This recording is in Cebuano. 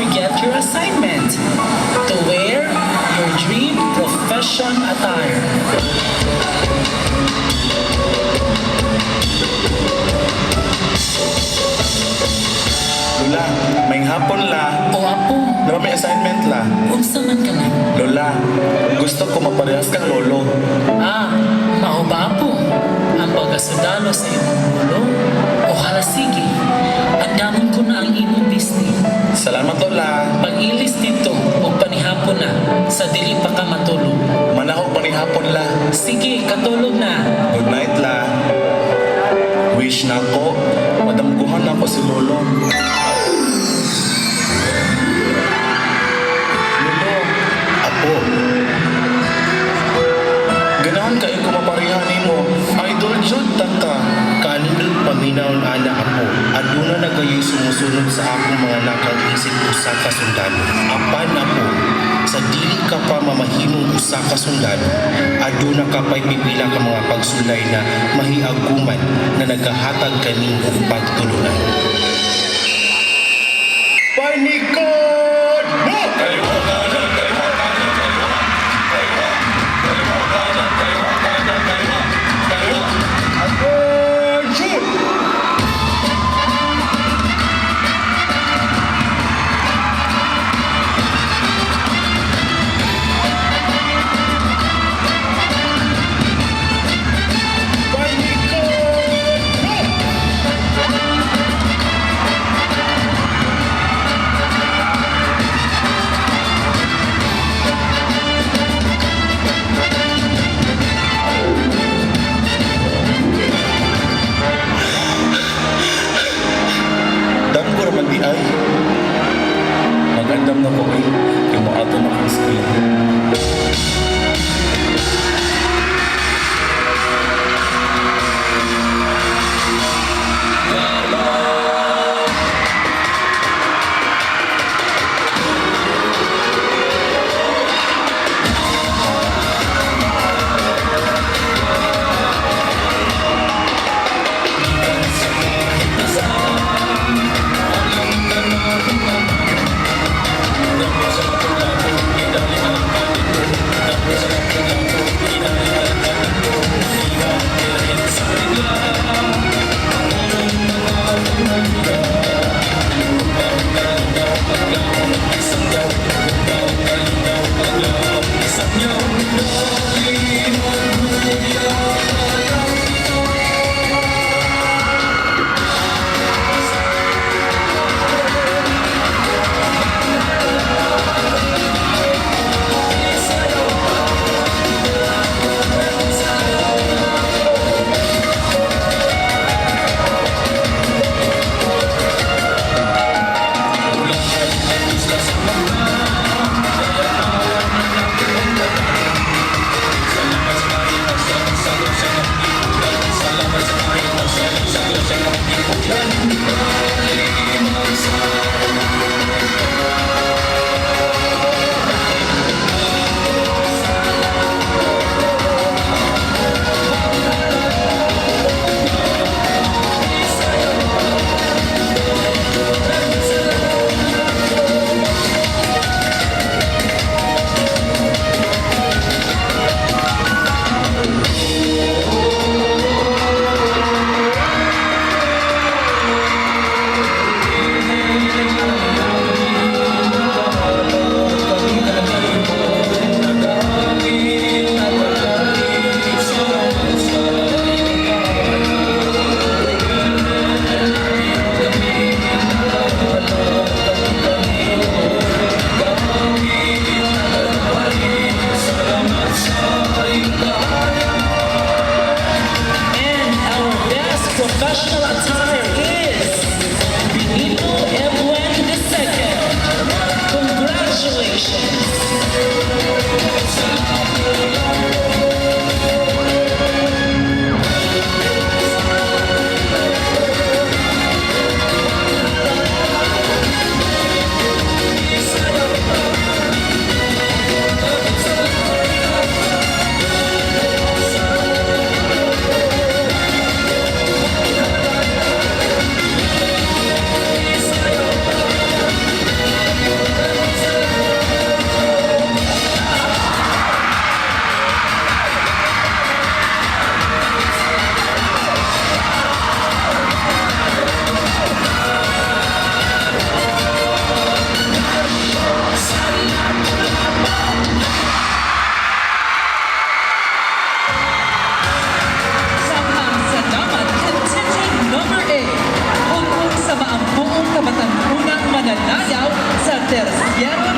forget your assignment to wear your dream profession attire. Lola, maayong hapon, La. O apo, Naa may assignment, La. Unsa man ka na? Lola, gusto ko maparehas kang lolo. Ah, mao ba, apo? Ang pagkasundalo sa imong lolo? O hala sige, andamon ko na ang imong bisni. Salamat, Lola. Pag-ilis dito o panihapon na sa dili pa ka matulog. Manahog panihapon, La. Sige, katulog na. Good night, La. Wish na ko, madamguhan nako si Lolo. Lolo, Apo, ganahan kaayo ko mapareha nimo. Idol jud ta ka. Kanindot paminawon ana, apo. Aduna na gayoy sumusunod sa akong mga nakang isip usa ka sundalo. Apan apo, sa dili ka pa mamahimong usa ka sundalo, aduna ka pa'y pipila ka mga pagsulay na mahiaguman na nagahatag kanimo og pagtulunan. Panikod! No! Kaliwa kanan, kaliwa kanan, kaliwa. Kaliwa, kaliwa kanan, kaliwa kanan, kaliwa. Kaliwa. Attention! Panikod! No! Damgo raman diay. Mag-andam na ko eh. Kay moadto na kong eskwela. And our best professional attire is Benito Ebuen II. Congratulations! Yes.